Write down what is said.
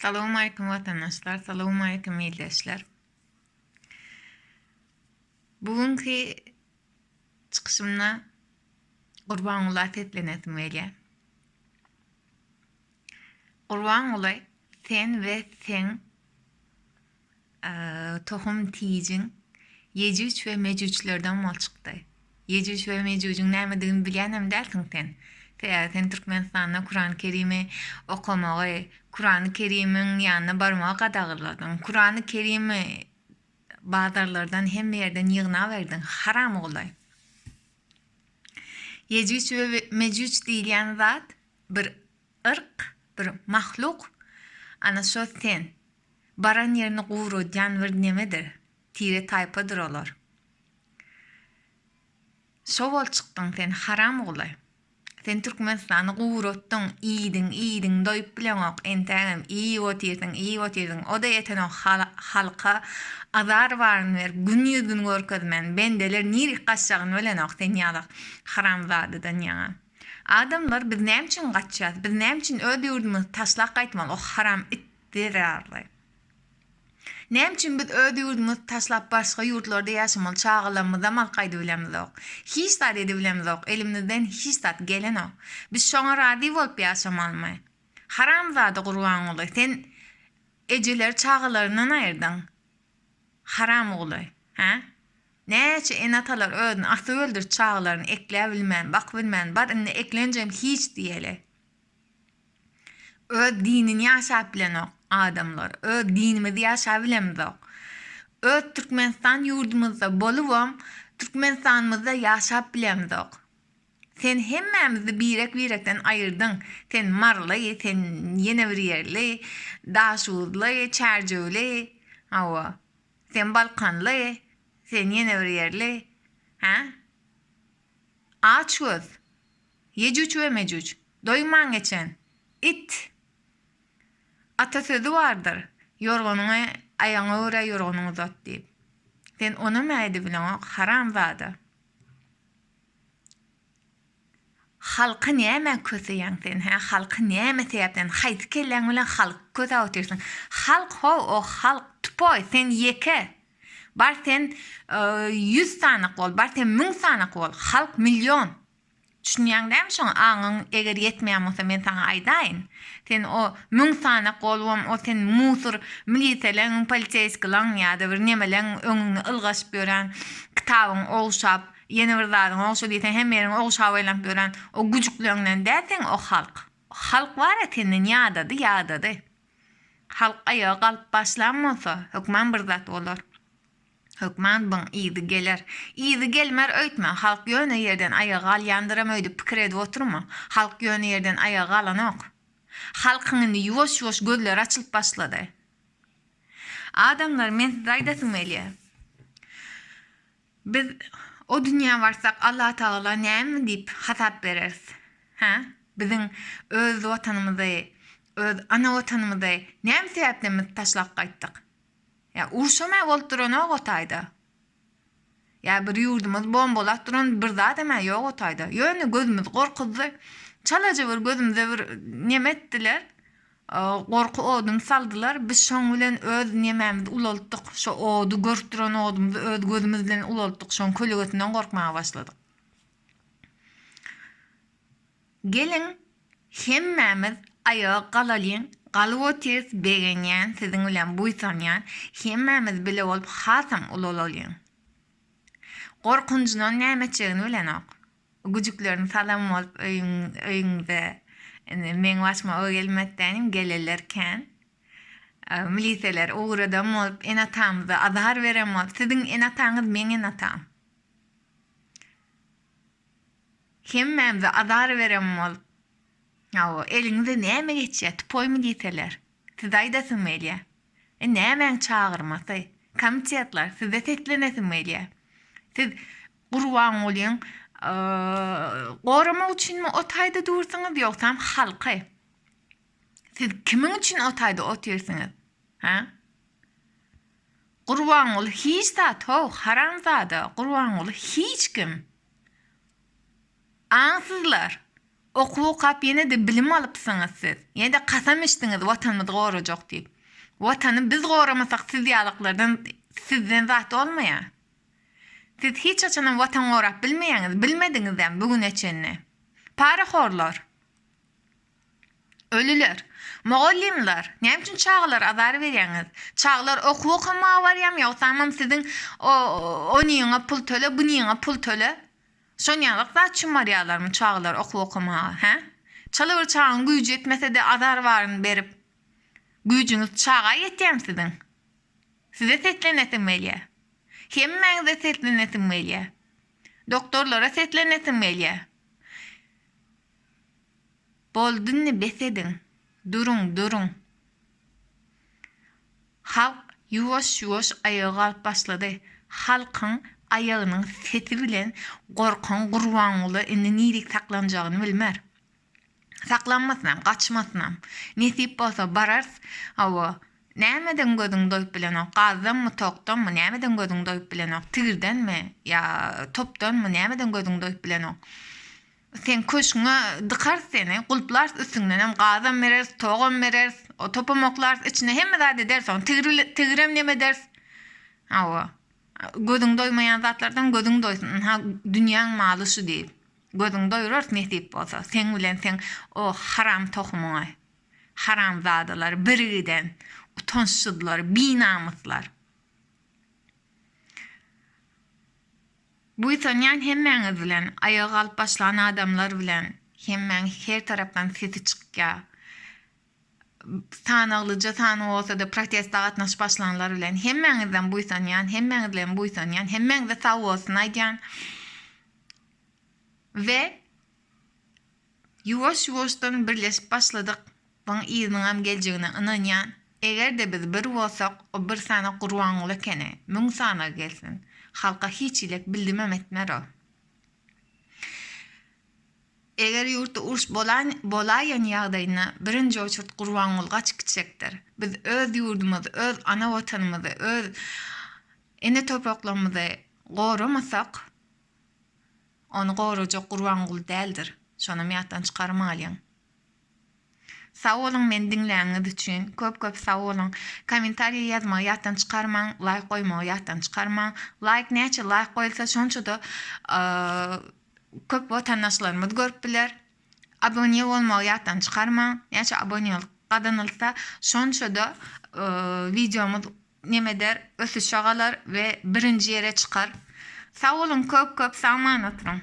Salowmaleýkim watandaşlar, salowmaleýkim ildeşler. Bu günki çykyşymda Gurbangula seslenesim gelýär. Gurbanguly sen we seň tohum tijiň Ýejüç we Mejüçlerden bolup çykdy. Ýejüç we Mejüjiň nämedigini bilýänem dälsiň sen. Sebäbi sen Türkmenistanda Kurany Kerimi okamagy, Kurany Kerimiň ýanyna barmagy gadagyladyň. Kurany Kerimi bazarlardan hemme ýerden ýygnaberdiň. Haram ogly. Ýejüç we Mejüç diýilýän zat bir yrk, bir mahluk. Ana şo sen. Baran ýerini guradýan bir nemedir, tire-taýpadyr olar. Şo bolup çykdyň sen, haram ogly. Sen Türkmenistany guratdyň, iýdiň, iýdiň, doýup bileňok, entägem iýip otyrsyň, iýip otyrsyň, o-da ýetenok halka azar baryny berip, gün ýüzüni görkezmän, bendeler nirik gaçjagyny bilenok sen ýaly haramzadadan ýaňa. Adamlar biz näme üçin gaçýas, biz näme üçin öz ýurdumyzy taşlap gaýtmaly o haram it zerarly. Näme üçin biz öz ýurdumyzy taşlap başga ýurtlarda ýaşamaly çagalarymyzam alyp gaýdybilemizok. Hiç zat edibilemizok elimizden hiç zat gelenok. Biz şoňa razy bolup ýaşamalymy? Haramzada Gurbanguly sen ejeleri çagalaryndan aýyrdyň. Haram ogly. Hä? Näçe ene-atalar özüni asyp öldürdi çagalaryny ekläbilmän, bakybilmän, bar indi eklenjem hiç diýeli. Öz dinini ýaşap bilenok adamlar. Öz dinimizi ýaşabilemizok. Öz Türkmenistan ýurdumyzda bolubam Türkmenistanymyzda ýaşap bilemizok. Sen hemmämizi birek birekden aýyrdyň. Sen maryly, sen ýene bir ýerli, daşuzly, çärjewli, hawa. Sen balkanly, sen ýene bir ýerli. Hä? Aç göz. Ýejuç we Mejuç. Doýman geçen. It. Ata sözi bardyr, Ýorganyňy aýagyňa görä ýorganyňy uzat diýip. Sen onam-a edibileňok, haramzada. Halky nämä köseýäň sen, hä? Halky näme sebäpden, haýsy kelläň bilen halky kösäp otyrsyň? Halk how, o halk, tupoý, sen ýeke. Bar sen ýüz sanak bol, bar sen müň sanak bol, halk million. Düşünýäň dämi şoňa aňyň eger ýetmeýän bolsa men saňa aýdaýyn. Sen o müň sanak bolubam o sen musur miliseleň, poliseýskilaň ýa-da bir nemeleň öňüňde ylgaşyp ýören kitabyňy ogşap, ýene bir zadyňy ogşa diýseň hemme ýeriňi ogşap aýlanyp ýören o güjükleňden däl seň o halk. Halk bar-a senden ýadady, ýadady. Halk aýaga galyp başlan bolsa, hökman bir zat bolar. Hökman byň yzy geler. Yzy gelmer öýtme, halk ýöne ýerden aýaga galýandyram öýdüp pikir edip oturma. Halk ýöne ýerden aýaga galanok. Halkyň indi ýuwaş-ýuwaş gözleri açylyp başlady. Adamlar, men size aýdasym gelýär. Biz o dünýä barsak Allatagala näme diýip hasap bereris? Hä? Biziň öz watanymyzy, öz ana watanymyzy näme sebäpden biz taşlap gaýtdyk? Ýa urşam-ä bolup duranok o taýda. Ýa bir ýurdumyzy bombalap duran bir zadam-ä ýok o taýda. Ýöne gözümizi gorkuzdy. Çalaja bir gözümize bir neme etdiler. Gorky oduny saldylar. Biz şoň bilen öz nemämizi ulaltdyk. Şo ody görüp duran odumyzy öz gözümiz bilen ulaltdyk. Şoň kölegesinden gorkmaga başladyk. Geliň, hemmämiz aýaga galalyň, galyp otyrys, begenýän, siziň bilen buýsanýan, hemmämiz bile bolup hasam ulalalyň. Gorkunjyndan näme etjegini bilenok. Güjüklerini salam bolup öýüň öýüňize indi meň başyma o gelmedi dänim geleler kän. Miliseler ugradan bolup ene-atamyza azar beren bolup siziň ene-ataňyz meň ene-atam. Hemmämize azar beren bolup. Hawa, eliňize näme geçýär, tupoýmy diýseler, size aýdasym gelýär. E, nämäň çagyrmasy? Komitetler, size seslenesim gelýär. Siz Gurbangulyň goramak üçinmi o taýda dursuňyz, ýogsam halky? Siz kimiň üçin o taýda otyrsyňyz? Hä? Gurbanguly hiç zat how, haramzada, Gurbanguly hiç kim. Aňsyzlar! Okuw okap ýene-de bilim alypsyňyz siz. Ýene-de kasam içdiňiz watanymyzy gorajak diýip. Watany biz goramasak siz ýalyklardan sizden zat bolmaýar. Siz hiç haçanam watan gorap bilmeýäňiz, bilmediňizem bu güne çenli. Parahorlar. Ölüler. Mugallymlar, näme üçin çagalara azar berýäňiz? Çagalar okuw okamaga barýarmy ýogsamam siziň o onyňa pul töle, bunyňa pul töle. Şonýalyk zat üçin barýarlarmy çagalar okuw okamaga, hä? Çala bir çagaň güýji ýetmese-de azar baryny berip. Güýjüňiz çaga ýetýärmi siziň? Size seslenesim gelýär. Hemmäňize seslenesim gelýär. Doktorlara seslenesim gelýär. Boldy indi bes ediň. Duruň, duruň. Halk ýuwaş-ýuwaş aýaga galyp başlady. Halkyň aýagynyň sesi bilen gorkan Gurbanguly indi nirik saklanjagyny bilmer. Saklanmasynam, gaçmasynam. Nesip bolsa bararys. Hawa, nämeden gözüň doýup bilenok, gazdanmy, tokdanmy, nämeden gözüň doýup bilenok, tigirdenmi ýa topdanmy, nämeden gözüň doýup bilenok. Seň köşgüňe dykarys seni, gulplarys üstüňdenem, gazam bereris, togam bereris, topam oklarys, içine hemme zat ederis ony, tigir tigirem neme ederis. Hawa. Gözüň doýmaýan zatlardan gözüň doýsun, ynha dünýäň maly şu diýip. Gözüňi doýurarys nesip bolsa, seň bilen seň o haram tohumyňy. Haramzadalar, birgiden, utançsyzlar, binamyslar. Buýsanýan hemmäňiz bilen, aýaga galyp başlan adamlar bilen, hemmäň her tarapdan sesi çykýar. Sanaglyja sany bolsa-da proteste gatnaşyp başlanlar bilen hemmäňizden buýsanýan, hemmäňiz bilen buýsanýan, hemmäňize sag bolsun aýdýan. We Ýuwaş-ýuwaşdan birleşip başladyk. Buň yzynyňam geljegine ynanýan. Eger-de biz bir bolsak, o bir sany Gurbanguly ekeni, müň sanagy gelsin. Halka hiç hilek bildimem etmer o. Eger ýurtda uruş bolan bolaýan ýagdaýynda birinji oçurt Gurbanguly gaçyp gitjekdir. Biz öz ýurdumyzy, öz ana watanymyzy, öz ene topraklarymyzy goramasak, Ony gorajak Gurbanguly däldir. Şonam ýatdan çykarmalyň. Sag boluň meni diňläniňiz üçin. Köp köp sag boluň. Kommentariýa ýazmagy ýatdan çykarmaň, laýk goýmagy ýatdan çykarmaň. Laýk näçe laýk goýulsa şonça-da köp watandaşlarymyz görüp biler. Abone bolmagy ýatdan çykarmaň. Näçe abonelik gazanylsa şonça-da wideomyz neme eder ösüşe galar we birinji ýere çykar. Sag boluň köp köp sagman oturyň.